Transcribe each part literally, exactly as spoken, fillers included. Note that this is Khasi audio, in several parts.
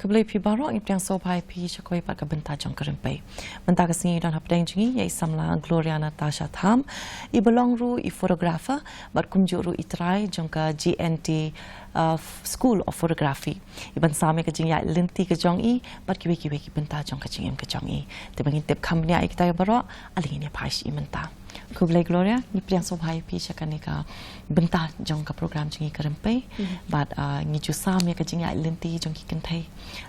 Khublei phi baroh, ngi pdiang sngewbha ïa phi sha kawei pat ka bynta jong ka Rympei. Mynta ka sngi don hapdeng jong ngi ïa i samla Gloria Natasha Tham, i ba long ruh i photographer bad kumjuh ruh i trai jong ka G N T, uh, School of Photography. I ban sam ïa ka jingïaid lynti ka jong i bad kiwei kiwei ki bynta jong ka jingim ka jong i. Te ba ngin tip kham bniah ïa kita baroh, ale ngin ïa phai sha i mynta. Khublei Gloria, ngi pdiang sngewbha ïa phi sha kane ka bynta jong ka program jong ngi ka Rympei. Mhm. Bad, ah, ngi ju sam ïa ka jingïaid lynti jong ki kynthei.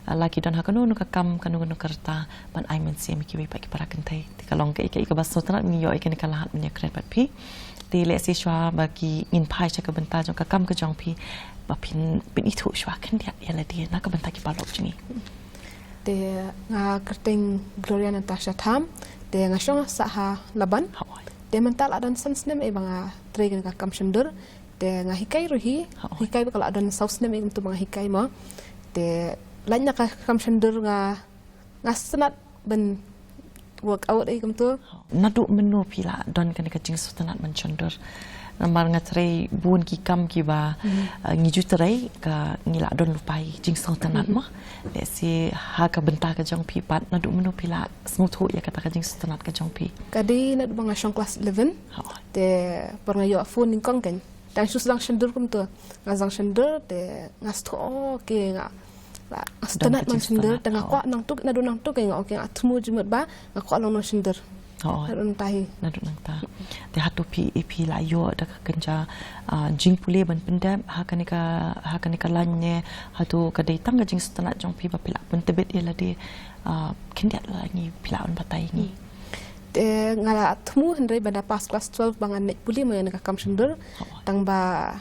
Ah, la ki don ha kano kano ka kam, kano kano ka rta, ban ai mynsiem ïa kiwei pat ki para kynthei. Te ka long kaei kaei kaba sngewtynnat, ngi ïoh ïa kane ka lad ban ïakren bad phi. Te lehse shuwa ba ki ngin phai sha ka bynta jong ka kam ka jong phi, ba phin pynithuh shuwa khyndiat ïa lade na ka bynta ki paralok jong ngi. Te nga kyrteng Gloria Natasha Tham, te nga shong sah ha Laban. Hooid. Te mynta la don san snem eh ba nga trei kane ka kam shondur, te nga hikai ruh hi, hooid, hikai ba ka la don saw snem eh kumtu ba nga hikai mo. Te lait na ka kam shondur nga, nga sngewtynnat ban work out eh kumtu. Naduh mynno phi la don kane ka jingsngewtynnat ban shondur? Namar nga trei bun ki kam kiba, mhm, eh, ngi ju trei ka ngi la don lypa i jingsngewtynnat, mhm, mo. Lehse ha ka bynta ka jong phi pat naduh mynno phi la sngewthuh ïa kata ka jingsngewtynnat ka jong phi? Ka dei naduh ba nga shong klas eleven. Hooid. Te por nga ïoh phone nyngkong kan. Tang shu sdang shondur kumtu. Nga sdang shondur te nga sngewthuh, okay, nga la, nga sngewtynnat ban shondur, te nga kwah nangtu, naduh nangtu ke nga, okay, nga thmu jingmut ba nga kwah long nongshondur. Hooid. Naduh nangta hi. Naduh nangta. Te hato phi, phi la ïoh da ka kynja, ah, jingpule ban pyndep ha kane ka, ha kane ka line ne, hato ka dei tang ka jingsngewtynnat jong phi ba phi la pyntbit ïa lade, ah, khyndiat la ngi phi la wan batai ngi? Te nga la thmu hynrei ba da pass klas twelve ba ngan leit pule mo ïa kane ka kam shondur. Hooid. Tang ba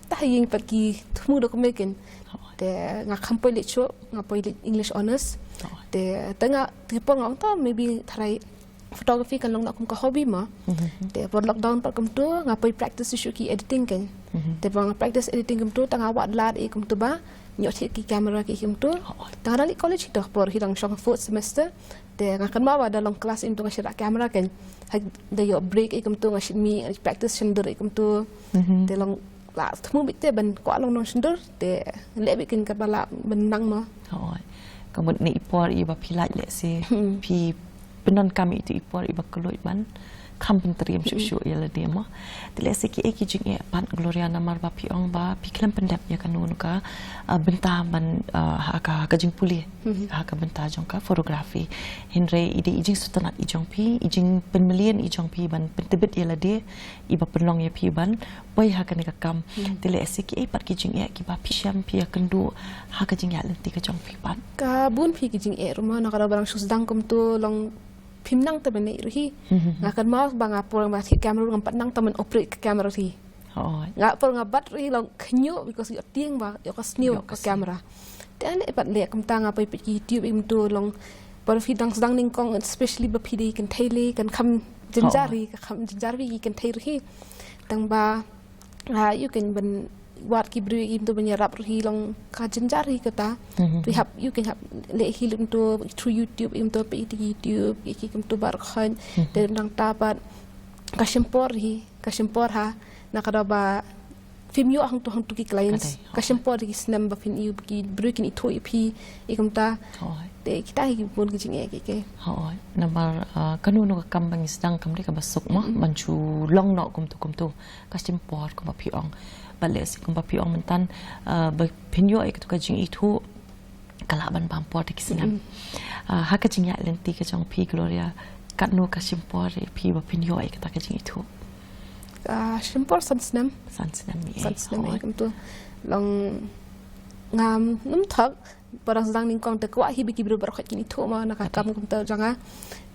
tang ha ïing pat ki thmu da kumne kin. Hooid. Te nga kham poi leit shuh, nga poi leit English honours. Hooid. Te, te nga, te por nga ong to maybe tharai photography kan long na kum ka hobby mo. Mhm. Te por lockdown pat kumtu nga poi practice shuh ki editing kan. Mhm. Te por nga practice editing kumtu, tang nga wad lad eh kumtu ba ïoh thied ki camera ki kumtu. Hooid. Tang nga dang leit college hi to por hi dang shong fourth semester. Te nga kynmaw ba da long klas eh kumtu nga shah rah camera kan. Ha da ïoh break eh kumtu nga shah mih, nga practice shondur eh kumtu. Mhm. Te long la thmu beit te ban kwah long nongshondur te leh beit kin kaba lah ban nang mo. Hooid. Ka mut ne i por iba phi lait lehse, hmm, phi pyndonkam ïa itu i por iba kylluid ban kham pyntriem, hmm, shuh shuh ïa lade mo. Te lehse kiei ki jingeh pat Gloria namar ba phi ong ba phi khlem pyndep ïa kano kano ka, ah, bynta ban, ah, ha ka, ha ka jingpule, hmm, ha ka bynta jong ka photography. Hynrei i dei i jingsngewtynnat i jong phi, i jingpynmlien i jong phi ban pyntbit ïa lade, iba pynlong ïa phi ban poi ha kane ka kam. Hmm. Te lehse kiei pat ki jingeh kiba phi shem phi ïakynduh ha ka jingïaid lynti ka jong phi pat? Ka bun phi ki jingeh ruh mo, na ka daw ba dang shu sdang kumtu long phim nang te ban leh ruh hi. Hmm. Nga kynmaw ba nga por ba thied camera ruh ngam pat nang te ban operate ka camera ruh hi. Hooid. Nga por nga bat ruh hi long khynñiuh because ïoh tieng ba ïoh ka sniew ka camera. Te ane pat leh kumta nga poi peit ki YouTube ïa kumtu long por phi dang sdang nyngkong, especially ba phi dei kynthei lei kan kham jynjar hi, ka kham jynjar hi ki kynthei ruh hi. Tang ba, ah, ïoh kan ban wad ki briew ïa kumtu ban ïarap ruh hi long ka jynjar hi kata. Mhm. Phi hap ïoh kan hap leh hi kumtu through YouTube ïa kumtu, peit ïa ki YouTube ïa ki kumtu baroh khoit. Mhm. Te nangta pat ka shim por hi, ka shim por ha, na ka daw ba phim ïoh hangtu hangtu ki clients. Ka dei, ka shim por ki snem ba phin ïoh ki briew kin ithuh ïa phi ïa kumta. Hooid. Te kita hi ki bun ki jingeh ki ke. Hooid, namar, ah, kano kano ka kam ba ngi sdang kam dei kaba suk mo, ban shu long noh kumtu kumtu. Ka shim por kumba phi ong. Bad lehse kumba phi ong mynta, ah, ba phin ïoh ïa katu ka jingithuh, ka lah ban bam por da ki snem. Ah, ha ka jingïaid lynti ka jong phi Gloria, katno ka shim por ïa phi ba phin ïoh ïa kata ka jingithuh? Ah, shim por san snem. San snem ïa. San snem ïa kumtu. Long ngam nym thok, parang sdang nyngkong te kwah hi ba ki briew baroh khoit kin ithuh mo na ka kam kumta jong nga.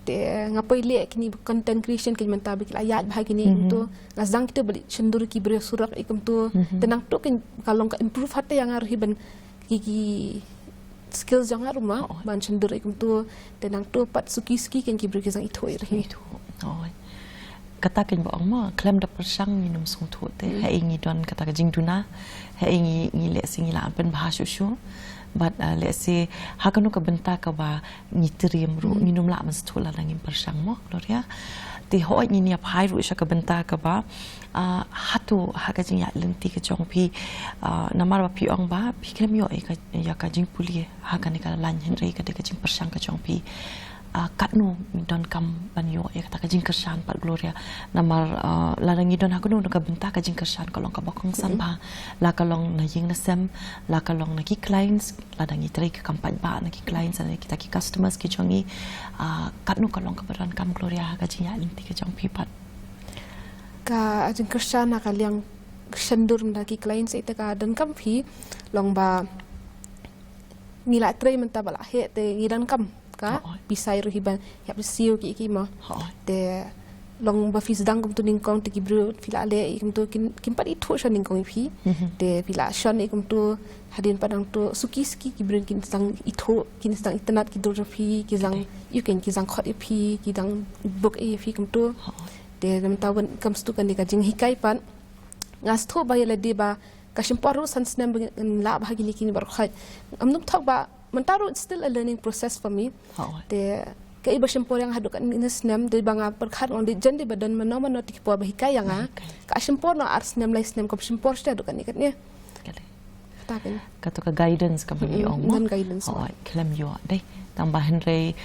Te nga poi leh kine content creation kine mynta ba ki la ïaid bha kine kumtu. Nga sdang kito ba leit shon dur ki briew surok ïa kumtu. Te nangtu kin ka long ka improve hate ïa nga ruh hi ban ki, ki skills jong nga ruh mo ban shon dur ïa kumtu. Te nangtu pat suki suki kin ki briew ki sdang ithuh ïa ruh hi. Ithuh. Hooid. Kata kein ba ong mo, khlem da pyrshang ngin ym sngewthuh te. Haei ngi don kata ka jingduna, haei ngi, ngi lehse ngi la pynbha shuh shuh. Bad, ah, lehse ha kano ka bynta kaba ngi triem ruh, ngin ym lah ban sngewthuh lada ngim pyrshang mo, Gloria. Te hooid ngin ïa phai ruh sha ka bynta kaba, ah, hato ha ka jingïaid lynti ka jong phi, ah, namar ba phi ong ba phi khlem ïoh ïa ka, ïa ka jingpule ha kane ka lain hynrei ka dei ka jingpyrshang ka jong phi. Ah, katno ngi donkam ban ïoh ïa kata ka jingkyrshan pat Gloria. Namar, ah, lada ngi don ha kano kano ka bynta ka jingkyrshan ka long kaba kongsan bha. La ka long na ïing na sem, la ka long na ki clients, lada ngi trei ka kam paidbah na ki clients na kita ki customers ki jong ngi. Ah, katno ka long kaba donkam Gloria ha ka jingïaid lynti ka jong phi pat? Ka jingkyrshan ha ka liang shon dur na ki clients ite ka donkam phi long ba ngi la trei mynta ba la heh te ngi donkam ka pisa ruh hi ban ïap siew ki ki mo. Te long ba phi sdang kumtu nyngkong te ki briew phi la leh ïa kumtu kin, kin pat ithuh shon nyngkong ïa phi. Te phi la shon ïa kumtu hadien pat nangtu suki suki ki briew kin sdang ithuh, kin sdang itynnad ki dur jong phi, ki sdang ïa kein ki sdang khot ïa phi, ki sdang book ïa phi kumtu. Te namar ta wan kam sdang kane ka jinghikai pat. Nga sngewthuh ba ïa lade ba ka shim por ruh san snem ba ngin lah bha kine kine baroh khoit. Ngam nym thok ba mynta ruh it's still a learning process for me. Te kaei ba shim por ïa nga haduh katne snem dei ba nga pyrkhat ngan dei jan dei ba don mano mano te ki por ba hikai ïa nga. Ka shim por noh ar snem lai snem kam shim por shuh haduh katne katne. Kata kein. Kato ka guidance kaba ngi ong mo. Don guidance. Hooid, khlem ïoh dei. Tang ba hynrei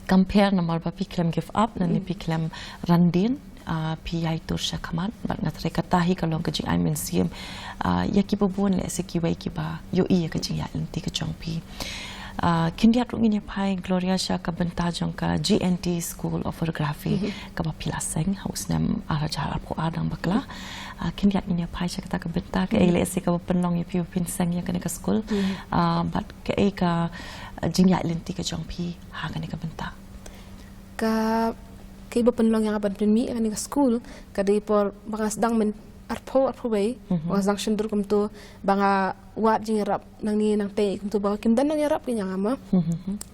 kam pher namar ba phi khlem give up, nangne phi khlem ran dien, ah, phi ïai tur sha khmat, bad nga thrang kata hi ka long ka jingai mynsiem, ah, ïa kiba bun lehse kiwei kiba ïohi ïa ka jingïaid lynti ka jong phi. Ah, khyndiat ruh ngin ïa phai Gloria sha ka bynta jong ka G N T School of Photography, kaba phi la seng ha u snem ar hajar arphew ar dang bakla. Ah, khyndiat ngin ïa phai sha kata ka bynta, kaei lehse kaba pynlong ïa phi ba phin seng ïa kane ka skul. Ah, bad kaei ka, ah, jingïaid lynti ka jong phi ha kane ka bynta? Ka, kaei ba pynlong ïa nga ban pynmih ïa kane ka skul ka dei por ba nga sdang mynta arphew, arphew wei, ba nga sdang shon dur kumtu, ba nga wad jingïarap nangne nangtei kumtu ba kim don nongïarap kein ïa nga mo.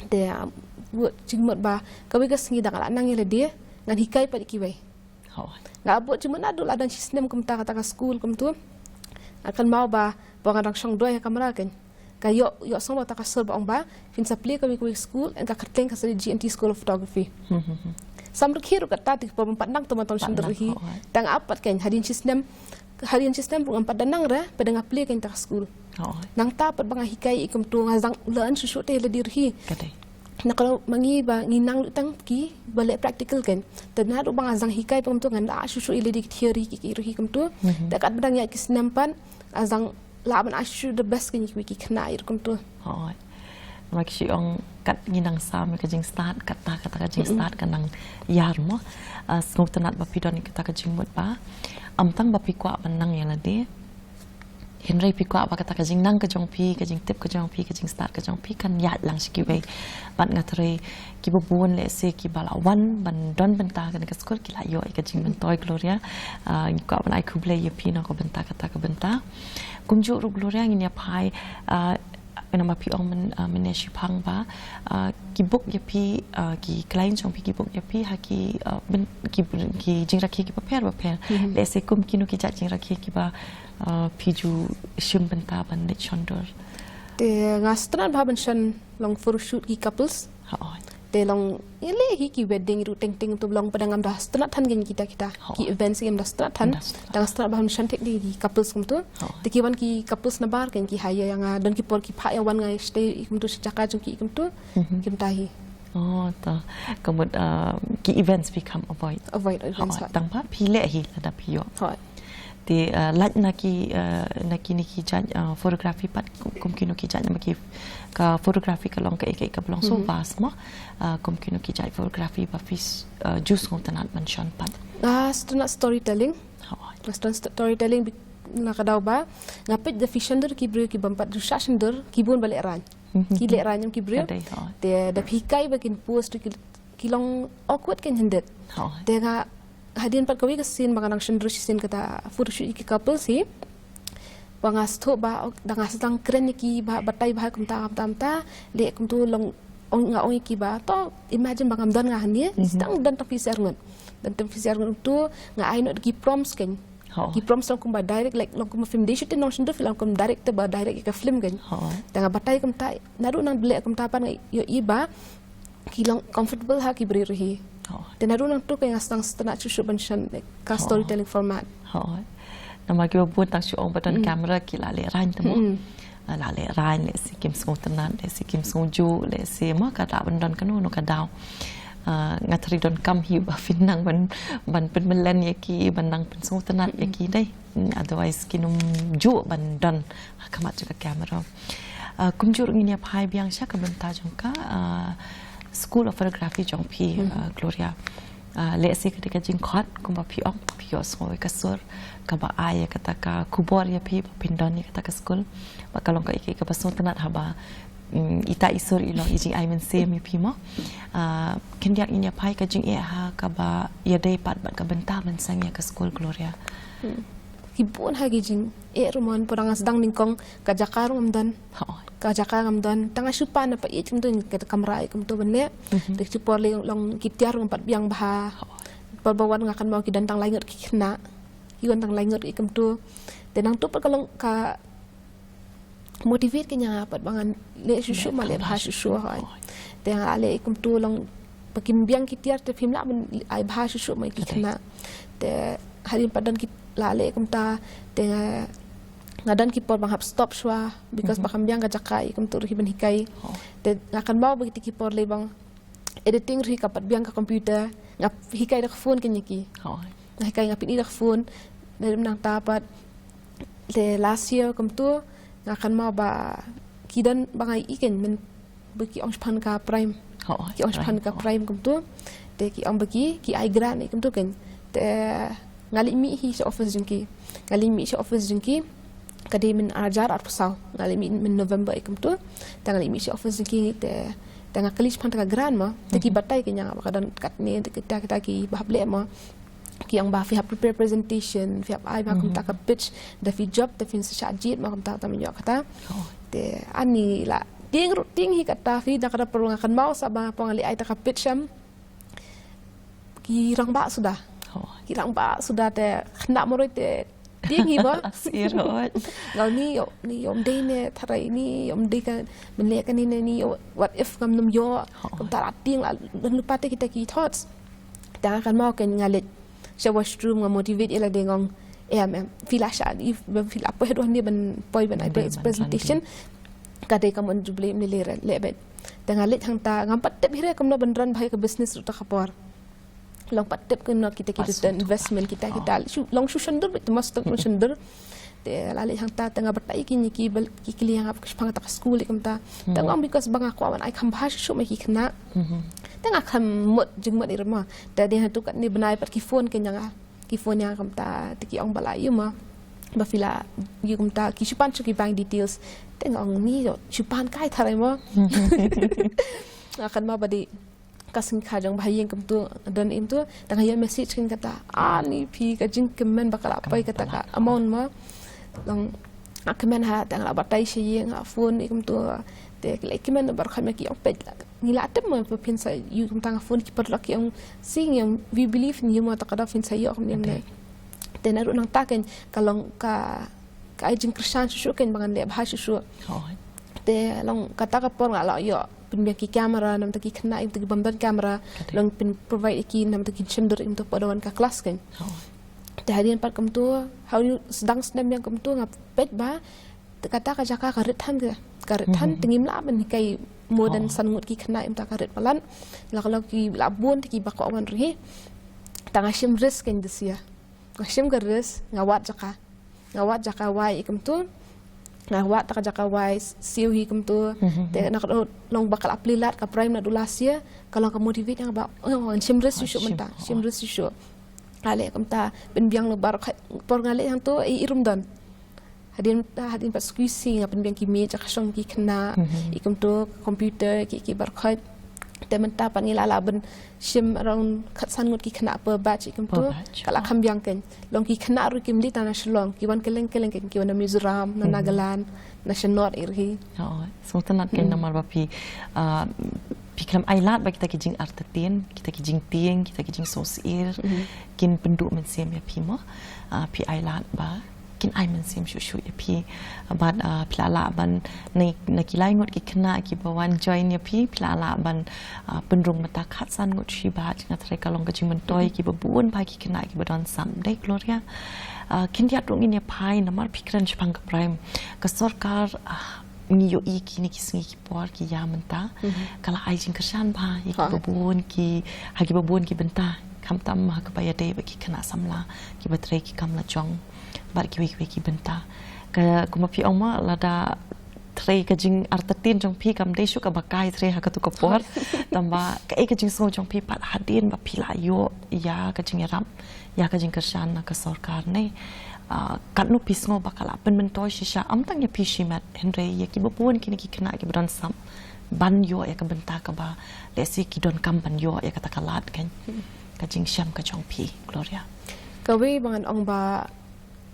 Te, ah, bud jingmut ba kawei ka sngi da nga la nang ïa lade ngan hikai pat ïa kiwei. Nga bud jingmut naduh la don shi snem kumta kata ka skul kumtu. Nga kynmaw ba, ba nga dang shong duwai ha kamra kein. Ka ïoh, ïohsngew ba ta ka sur ba ong ba phin sa plie kawei kawei skul, ïa ka kyrteng ka sa dei G N T School of Photography. Sam rkhie ruh kata te por ban pat nang te ban tang shon dur hi. Tang ap pat kein hadien shi snem, hadien shi snem ruh ngam pat da nang re, pat da nga plie kein ta ka skul. Nangta pat ba nga hikai ïa kumtu nga sdang learn shuh shuh te lade ruh hi. Na ka long ma ngi ba ngi nang lut tang ki ba leh practical kein. Te naduh ba nga sdang hikai pat kumtu ngan da shuh shuh ïa lade ki theory ki ki ruh hi kumtu. Te katba dang ïaid ki snem pat nga sdang lah ban ai shuh shuh the best kein ïa ki khynnah ruh kumtu. Hooid. Namar ki shu ong kat ngi nang sam ïa ka jingstad, kata, kata ka jingstad ka nang ïar mo. Ah, sngewtynnat ba phi don ïa kata ka jingmut ba ym tang ba phi kwah ban nang ïa lade. Hynrei phi kwah ba kata ka jingnang ka jong phi, ka jingtip ka jong phi, ka jingstad ka jong phi kan ïaid lang sha kiwei. Bad nga thrang kiba bun lehse kiba la wan ban don bynta kane ka skul ki la ïoh ïa ka jingmyntoi Gloria. Ah, ngi kwah ban ai khublei ïa phi na ka bynta kata ka bynta. Kumjuh ruh Gloria ngin ïa phai, ah, namar phi ong myn, ah, mynne shiphang ba, ah, ki book ïa phi, ah, ki client jong phi ki book ïa phi ha ki, ah, byn, ki, ki jingrakhe kiba pher ba pher. Lehse kum kino ki jait jingrakhe kiba ah, phi ju shim bynta ban leit shon dur? Te nga sngewtynnat bha ban shon long photoshoot ki couples. Hooid. Te long, ïa leh hi ki wedding ruh teng teng tu long pat da ngam da sngewtynnat than kein kita kita. Ki events ngam da sngewtynnat than. Da sngewtynnat. Da nga sngewtynnat ba ngam shon thik de ki couples kumtu. Te ki wan ki couples nabar kein ki hire ïa nga, don ki por ki phah ïa wan nga stay i kumtu sha jaka jong ki i kumtu. Ki mynta hi. Oh, ta. Ka mut, uh, ki events phi kham avoid. Avoid events. Tang ba phi leh hi lada phi ïoh. Te, uh, lait na ki, uh, na kine ki jait, uh, photography pat kum, kum kino ki jait, namar ki ka photography ka long kaei kaei kaba long so vast mo. Uh, kum kino ki jait photography ba phi, uh, ju sngewtynnat ban shon pat. Ah, sngewtynnat storytelling. Nga sngewtynnat storytelling, na ka daw ba nga peit da phi shon dur ki briew ki bym pat ju shah shon dur, ki bun ba lehraiñ. Ki lehraiñ ïa ki briew. Te da phi hikai ba kin pose ruh ki, ki long awkward kein hynrei. Te nga hadien pat kawei ka sien ba nga nang shon dur shisien kata photoshoot ïa ki couples hi. Ba nga sngewthuh ba, oh, da nga sdang kren ïa ki ba, batai ba kumta kumta kumta. Leh kumtu long, ong, nga ong ïa ki ba, to imagine ba ngam don nga hangne, sdang don tang phi siar ngut. Don tang phi siar ngut tu, nga ai noh da ki prompts kein. Ki prompts long kumba direct, like, long kumba phim dei shooting nongshun dur, phi long kum direct te ba direct ïa ka film kein. Te nga batai kumta, naduh nang leh kumta pat nga ïohi ba ki long comfortable ha ki briew ruh hi. Te naduh nangtu kein nga sdang sngewtynnat shuh shuh ban shon, like, ka storytelling format. Namar kiba bun tang shu ong ba don camera ki la lehraiñ te mo. Ah, la lehraiñ, lehse kim sngewtynnat, lehse kim sngewjuh, lehse mo ka dei ban don kano kano ka daw. Ah, nga tharai donkam hi ba phin nang ban, ban pynmlien ïa ki, ban nang pynsngewtynnat ïa ki dei. Otherwise kin ym juh ban don ha khmat jong ka camera. Ah, kumjuh ruh ngin ïa phai biang sha ka bynta jong ka, ah, School of Photography jong phi, ah, Gloria. Ah, lehse ka dei ka jingkhot kumba phi ong, phi ïohsngew ïa ka sur kaba ai ïa kata ka khubor ïa phi ba phin don ïa kata ka skul. Ba ka long kaei kaei kaba sngewtynnat haba, mm, ita i sur i long i jingai mynsiem ïa phi mo. Ah, khyndiat ngin ïa phai ka jingeh ha kaba ïadei pat bad ka bynta ban seng ïa ka skul, Gloria. Ki bun ha ki jingeh ruh mo, por nga sdang nyngkong ka jaka ruh ngam don. Ka jaka ngam don, tang nga shu pan na paieit kumtu, ka kamra kumtu ban leh. Te shu por lei long ki tiar ngam pat biang bha. Por ba wan nga kynmaw ki don tang lai ngut ki khynnah. Ki wan tang lai ngut ki kumtu. Te nangtu pat ka long ka motivate kein ïa nga pat ba ngan leh shuh shuh ma leh bha shuh shuh hoi. Te nga leh kumtu long ba kim biang ki tiar te phim lah ban ai bha shuh shuh ma ki khynnah. Te hadien pat don ki la leh kumta te nga, nga don ki por ba nga hap stop shuwa because ba kam biang ka jaka ïa kumtu ruh hi ban hikai. Te nga kynmaw ba kiti ki por lei ba editing ruh hi ka pat biang ka computer, nga hikai da ka phone kein ïa ki. Nga hikai, nga pyni da ka phone. Te nangta pat te last year kumtu nga kynmaw ba ki don ba nga ïohi kein, men ba ki ong shaphang ka prime. Ki ong shaphang ka prime kumtu. Te ki ong ba ki, ki ai grant kumtu kein. Te nga leit mih hi sha office jong ki. Nga leit mih sha office jong ki. Ka dei mynhajar arphew saw. Nga leit mih mynnovember kumtu. Te nga leit mih sha office jong ki te, te nga kylli shaphang ka grant mo. Te ki batai kein ïa nga ba ka don katne, kita kita kiba hap leh mo. Ki ong ba phi hap prepare presentation, phi hap ai ba kumta ka pitch, da phi jop te phin sa shah jied mo kumta, tam ïoh kata. Te ani la tieng ruh tieng hi kata phi, da kata por nga kynmaw sa ba pong leh ai ta ka pitch em. Ki rangbah suda. Ki rangbah suda te khynnah marwei te tieng hi ba. Nga ong ni ïoh, ni ïoh ym dei ne tharai ni ïoh ym dei ka, men leh kane ne ni ïoh, what if ngam nym ïoh. Kumta la tieng la don lypa te kita ki thoughts. Te nga kynmaw kein nga leit sha washroom nga motivate ïa lade, nga ong em em phi la shah, phi la poi haduh hangne ban poi ban ai presentation. Ka dei ka mon jubilee ne leh re, leh beit. Te nga leit hangta ngam pat tip hi re kumno ban run bha ïa ka business ruh ta ka por. Long pat tip kumno kita ki return investment kita kita. Long shu shon dur beit, te must long shon dur. Te la leit hangta te nga batai ïa ki, ki kylli ïa nga shaphang ta ka skul kumta. Te nga ong because ba nga kwah ban ai kham bha shuh shuh ma ki khynnah. Te nga kham mut jingmut ïa re mo. Te dei hangtu katne bnai pat ki phone kein ïa nga. Ki phone ïa nga kumta te ki ong ba la ïoh mo. Ba phi la ïoh kumta, ki shu pan shuh ki bank details. Te nga ong ni ïoh shu pan kai tharai mo. Nga kynmaw ba dei ka sngi kha jong ba ha ïing kumtu, don im tu, te nga ïoh message kein kata, ani phi ka jingkmen ba ka la poi kata ka amount mo. Long nga kmen ha, te nga la batai sha ïing, nga phone ïa kumtu. Te ki la kmen ba kham ki ong peit, ngi la tip mo ba phin sa ïoh kumta, nga phone ki paralok ki ong sing ïa, we believe in you mo, ta ka da phin sa ïoh kumne. Te naduh nangta kein ka long ka, ka ai jingkyrshan shuh shuh kein ba ngan leh bha shuh shuh. Te long kata ka por nga la ïoh pynbiang ki camera namar ki khynnah ïa ki bym don camera, long pyn provide ïa ki namar ki shim dur ïa ki, to pat da wan ka class kan. Te hadien pat kumto, ha u sdang snem biang kumto nga peit ba te kata ka jaka ka rit than ka, ka rit than, te ngim lah ban hikai more than san ngut ki khynnah ïa ka rit palat. La ka long ki la bun te kiba kwah wan ruh hi. Te nga shim risk kan this year. Nga shim ka risk, nga wad jaka. Nga wad jaka wai ïa kumto. Nga wad ta ka jaka wai siew hi kumto. Te na ka long ba ka la plie lad ka prime naduh last year, ka long ka motivate ïa nga ba, oh, ngan shim risk shuh shuh mynta, shim risk shuh shuh. Nga leh kumta, pynbiang lypa baroh, por nga leh hangto i rum don. Hadien, hadien pat skul shisha nga pynbiang ki miej, ka shong ki khynnah, ïa kumto, computer, ki, ki baroh. Te mynta pat ngi la lah ban shim around khatsan ngut ki khynnah per batch ïa kumto. Ka la kham biang kan. Long ki khynnah ruh kim dei tang na Shillong, ki wan kylleng kylleng kan, ki wan na Mizoram, na Nagaland, na shnong ïa ruh hi. Oh, sngewtynnat kan namar ba phi, ah, phi khlem ai lad ba kita ki jingartatien, kita ki jingtieng, kita ki jingsngewsih kin pynduh mynsiem ïa phi mo. Ah, phi ai lad ba kin ai mynsiem shuh shuh ïa phi. Bad, ah, phi la lah ban na, na ki lai ngut ki khynnah kiba wan join ïa phi, phi la lah ban, ah, pynrung mynta khatsan ngut shi batch, nga tharai ka long ka jingmyntoi kiba bun ba ki khynnah kiba don sap, dei Gloria. Ah, khyndiat ruh ngin ïa phai namar phi kren shaphang ka prime. Ka sorkar, ah, ngi ïohi kine ki sngi ki por ki ïa mynta, ka la ai jingkyrshan ba ïa kiba bun ki, ha kiba bun ki bynta, khamtam ha kaba ïadei bad ki khynnah samla kiba trei ki kam la jong bad kiwei kiwei ki bynta. Ka, kumba phi ong mo, lada trei ka jingartatien jong phi kam dei shuh kaba kai trei ha katu ka por. Tangba kaei ka jingsngew jong phi pat hadien ba phi la ïoh ïa ka jingïarap, ïa ka jingkyrshan na ka sorkar ne, ah, katno phi sngew ba ka la pynmyntoi shisha, ym tang ïa phi shimet hynrei ïa kiba bun kine ki khynnah kiba don sap ban ïoh ïa ka bynta kaba lehse ki donkam ban ïoh ïa kata ka lad kan. Ka jingshem ka jong phi, Gloria. Kawei ba ngan ong ba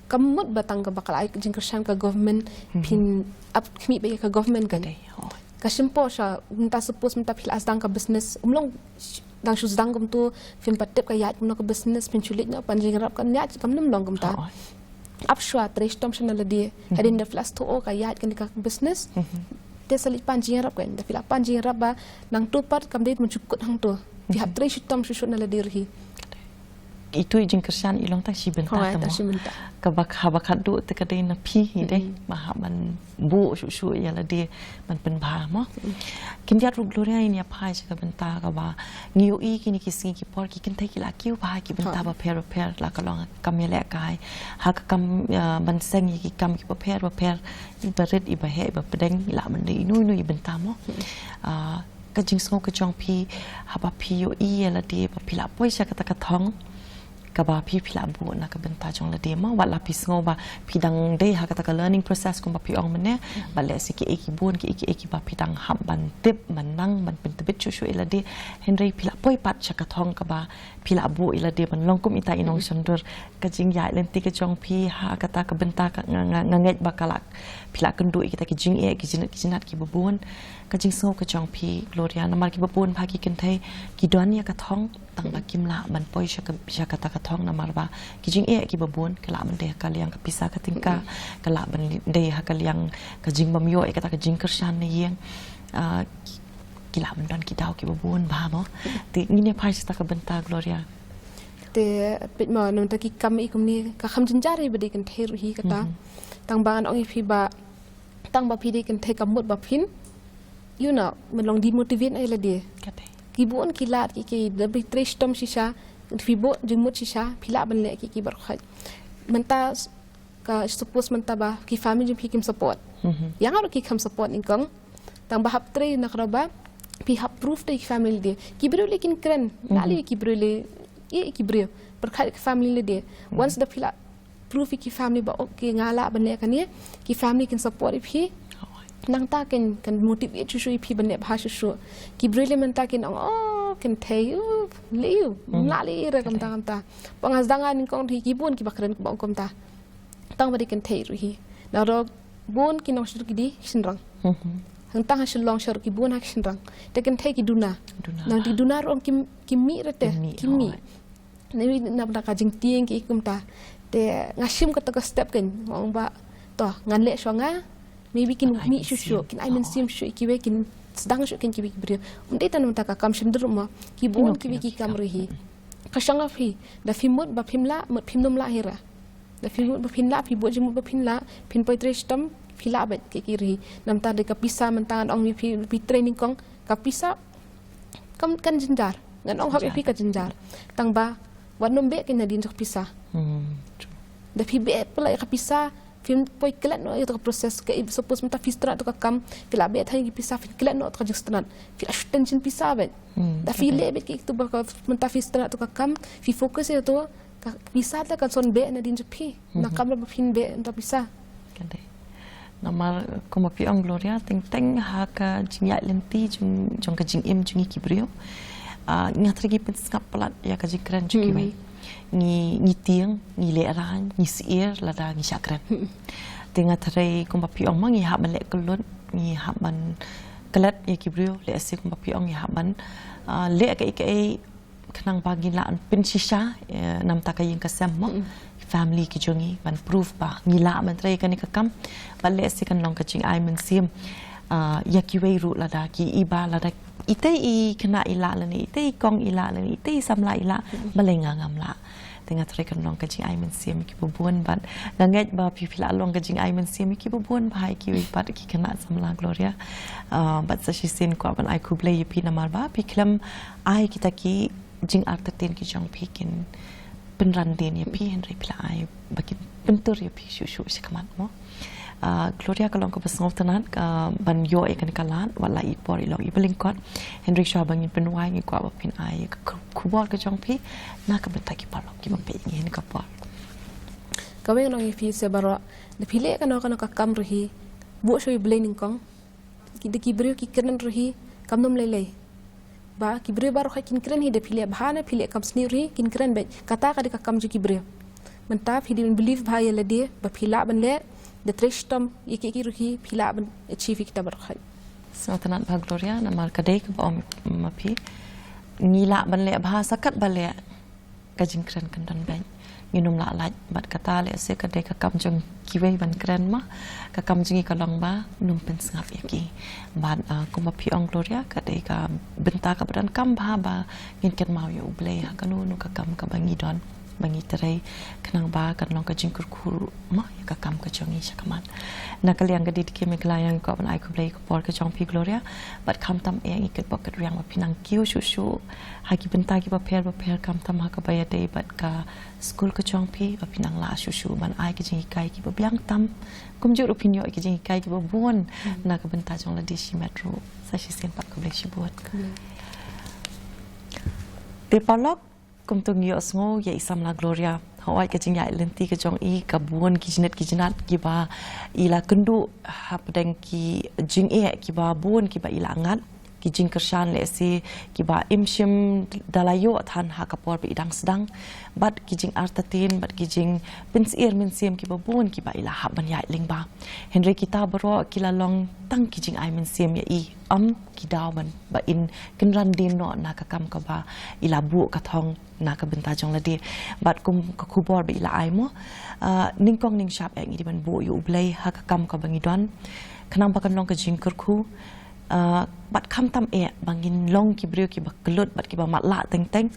kam mut ba tang kaba ka la ai jingkyrshan ka government, phin ap khmih ba ïa ka government kan. Ka shim por sha, mynta suppose mynta phi la sdang ka business, um long dang shu sdang kumto, phim pat tip ka ïaid kumno ka business, phin shu leit noh pan jingïarap, kan ïaid kam nym long kumta. Ap shwa, trei shitom sha na lade, hadien da phi la sngewthuh ka ïaid kane ka business. Te sa leit pan jingïarap kan, da phi la pan jingïarap ba nangto pat kam dei ban shu kut hangto. Phi hap trei shitom shuh shuh na lade ruh hi. Itu i jingkyrshan i long tang shi bynta. Hooid, tang shi bynta. Kaba, haba khadduh te ka dei na phi hi dei. Ba hap ban buh shuh shuh ïa lade ban pynbha mo. Khyndiat ruh Gloria, ngin ïa phai sha ka bynta kaba ngi ïohi kine ki sngi ki por ki kynthei ki la kiew bha ki bynta bapher bapher, la ka long kam ïalehkai, ha ka kam, ah, ban seng ïa ki kam ki bapher bapher, iba rit, iba heh, iba pdeng, i lah ban dei ino ino i bynta mo. Ah, ka jingsngew ka jong phi haba phi ïohi ïa lade ba phi la poi sha kata ka thong kaba phi, phi la buh na ka bynta jong lade mo, wat la phi sngew ba phi dang dei ha kata ka learning process kumba phi ong mynne, ba lehse kiei ki bun kiei kiei kiba phi dang hap ban tip, ban nang, ban pyntbit shuh shuh ïa lade, hynrei phi la poi pat sha ka thong kaba phi la buh ïa lade ban long kum ita i nongshondur. Ka jingïaid lynti ka jong phi ha kata ka bynta ka, nga, nga, nga ngeit ba ka la, phi la kynduh ïa kita ki jingeh, ki jinat, ki jinat kiba bun. Ka jingsngew ka jong phi Gloria, namar kiba bun ba ki kynthei ki don ïa ka thong, tangba kim lah ban poi sha ka, sha kata ka thong namar ba ki jingeh kiba bun, ka lah ban dei ha ka liang ka pisa ka tyngka, ka lah ban dei ha ka liang ka jingbym ïoh ïa kata ka jingkyrshan na ïing. Ah, ki, ki lah ban don ki daw kiba bun bha mo. Te ngin ïa phai sha kata ka bynta Gloria. Te peit mo, namar ki kam i kumne ka kham jynjar ïa ba dei kynthei ruh hi kata. Tangba ngan ong ïa phi ba tang ba phi dei kynthei kam mut ba phin, you know, ban long demotivate ïa lade. Ki bun ki lad ki, ki da phi trei shitom shisha, phi buh jingmut shisha, phi lah ban leh ki, ki baroh. Mynta ka suppose mynta ba ki family jong phi kim support. Ïa nga ruh ki kham support nyngkong. Tangba hap trei na kata ba phi hap prove te ki family de. Ki briew lei kin kren, na lei ki briew lei, eh, ki briew. Pyrkhat ki family lei de. Once da phi la prove ïa ki family ba okay nga lah ban leh kane, ki family kin support ïa phi. Nangta kan, kan motivate shuh shuh ïa phi ban leh bha shuh shuh. Ki briew lei mynta kin ong, oh, kynthei, uh, lei, uh, la lei re kumta kumta. Ba nga sdang nga nyngkong ruh hi ki bun kiba kren kiba ong kumta. Tang ba dei kynthei ruh hi. Nalor bun ki nongshun ki dei shynrang. Hangta ha Shillong sha ruh ki bun ha ki shynrang. Te kynthei ki duna. Nang ki duna ruh kim, kim mih re te. Kim mih. Maybe na bynta ka jingtieng ki kumta. Te nga shim kata ka step kan, nga ong ba to ngan leh shuwa nga. Maybe kin mih shuh shuh, kin ai mynsiem shuh ïa kiwei, kin sdang shuh kein kiwei ki briew. Ym dei tang mynta ka kam shim dur mo, ki bun kiwei ki kam ruh hi. Ka shong ha phi, da phi mut ba phim lah, mut phim nym lah hi ruh. Da phi mut ba phin lah, phi buh jingmut ba phin lah, phin poi trei shitom, phi lah beit kiei kiei ruh hi. Namar da ka pisa mynta ngan ong ïa phi, phi trei nyngkong, ka pisa kam, kan jynjar. Ngan ong hok ïa phi, ka jynjar. Tang ba wat nym beh kein nadien jong ka pisa. Da phi beh palat ïa ka pisa, phim poi klet noh ïa ka process, ka, suppose mynta phi sngewtynnat ïa ka kam, phi lah beh than ïa ka pisa, phin klet noh ïa ka jingsngewtynnat. Phi lah shu tension pisa beit. Da phi leh beit kiei kiei tu ba ka, mynta phi sngewtynnat ïa ka kam, phi focus ïa tu, ka pisa te kan sa beh nadien jong phi. Na kam lada phin beh ïa ka pisa. Ka dei. Namar kumba phi ong Gloria, teng teng ha ka jingïaid lynti jong, jong ka jingim jong ngi ki briew, ah, nga tharai ngi pynsngap palat ïa ka jingkren jong kiwei. Ngi, ngi tieng, ngi lehraiñ, ngi syier lada ngi shah kren. Te nga tharai kumba phi ong ma, ngi hap ban leh kyllut, ngi hap ban klet ïa ki briew, lehse kumba phi ong ngi hap ban, ah, leh kaei kaei khnang ba ngin lah ban pynshisha, eh, namar ka ïing ka sem mo, family ki jong ngi, ban prove ba ngi lah ban trei kane ka kam. Bad lehse kan long ka jingai mynsiem, ah, ïa kiwei ruh lada ki i ba lada itei i khynnah i lah lane itei i kong i lah lane itei i samla i lah, balei nga ngam lah. Te nga tharai kan long ka jingai mynsiem ïa kiba bun bad nga ngeit ba phi phi lah long ka jingai mynsiem ïa kiba bun ba ha ïa kiwei pat ki khynnah samla Gloria. Ah, bad sa shisien kwah ban ai khublei ïa phi namar ba phi khlem ai kita ki jingartatien ki jong phi kin pynran dien ïa phi, hynrei phi la ai ba kin pyntur ïa phi shuh shuh shakhmat mo. Ah, Gloria, ka long kaba sngewtynnat ka ban ïoh ïa kane ka lad, wat la i por i long iba lyngkot. Hynrei shuwa ba ngin pynwai ngi kwah ba phin ai ïa ka khu-, khubor ka jong phi na ka bynta ki paralok kiba peit ïa ngi ha kane ka por. Kawei ngan ong ïa phi sha baroh, da phi leh kano kano ka kam ruh hi, buh shuh ïa U Blei nyngkong. Ki, da ki briew ki kren ruh hi kam nym lei lei. Ba ki briew baroh kin kren hi, da phi leh bha ne phi leh kam sniew ruh hi kin kren beit. Kata ka dei ka kam jong ki briew. Mynta phi dei ban believe bha ïa lade ba phi lah ban leh, da trei shitom ïa kiei kiei ruh hi phi lah ban achieve ïa kita baroh. Sngewtynnat bha Gloria, namar ka dei kaba ong ma phi, ngi lah ban leh bha sa katba leh, ka jingkren kan don beit. Ngin nym lah lait, bad kata lehse ka dei ka kam jong kiwei ban kren ma, ka kam jong ngi ka long ba nym pynsngap ïa ki. Bad, ah, kumba phi ong Gloria, ka dei ka bynta kaba donkam bha ba ngin kynmaw ïa U Blei ha kano kano ka kam kaba ngi don, ba ngi trei, khnang ba kan long ka jingkyrkhu ma ïa ka kam ka jong ngi shakhmat. Na ka liang ka D D K Meghalaya ngi kwah ban ai khublei ïa ka por ka jong phi Gloria, bad khamtam eh ngi kitbok kitrwiang ba phi nang kiew shuh shuh ha ki bynta kiba pher ba pher, khamtam ha kaba ïadei bad ka skul ka jong phi, ba phi nang lah shuh shuh ban ai ki jinghikai kiba biang tam. Kumjuh ruh phin ïoh ki jinghikai kiba bun na ka bynta jong lade shimet ruh. Sa shisien pat khublei shibun. Te paralok, kumto ngi ïohsngew ïa i samla Gloria. Hooid, ka jingïaid lynti ka jong i ka bun ki jingit ki jingat kiba i la kynduh hapdeng ki jingeh kiba bun kiba i la ngat, ki jingkyrshan lehse kiba im shym da la ïoh than ha ka por ba i dang sdang, bad ki jingartatien bad ki jingpynsyier mynsiem kiba bun kiba i la hap ban ïaid lyngba. Hynrei kita baroh ki la long tang ki jingai mynsiem ïa i, ym ki daw ban ba in kynran dien noh na ka kam kaba i la buh ka thong na ka bynta jong lade. Bad kum ka khubor ba i la ai mo, ah, nyngkong nyngshap eh ngi dei ban buh ïa U Blei ha ka kam kaba ngi don, khnang ba kan long ka jingkyrkhu, ah, bad khamtam eh ba ngin long ki briew kiba kyllut bad kiba matlah teng teng,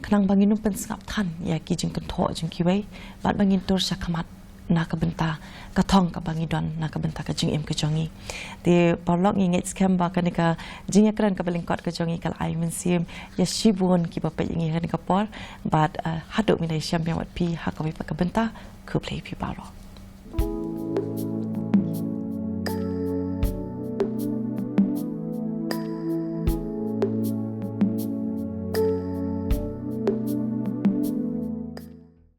khnang ba ngin nym pynsngap than ïa ki jingkynthoh jong kiwei, bad ba ngin tur shakhmat na ka bynta ka thong kaba ngi don, na ka bynta ka jingim ka jong ngi. Te paralok, ngi ngeit skhem ba kane ka jingïakren kaba lyngkot ka jong ngi ka la ai mynsiem ïa shibun kiba peit ïa ngi ha kane ka por. Bad, ah, haduh ngin ïashem biang bad phi ha kawei pat ka bynta, khublei phi baroh.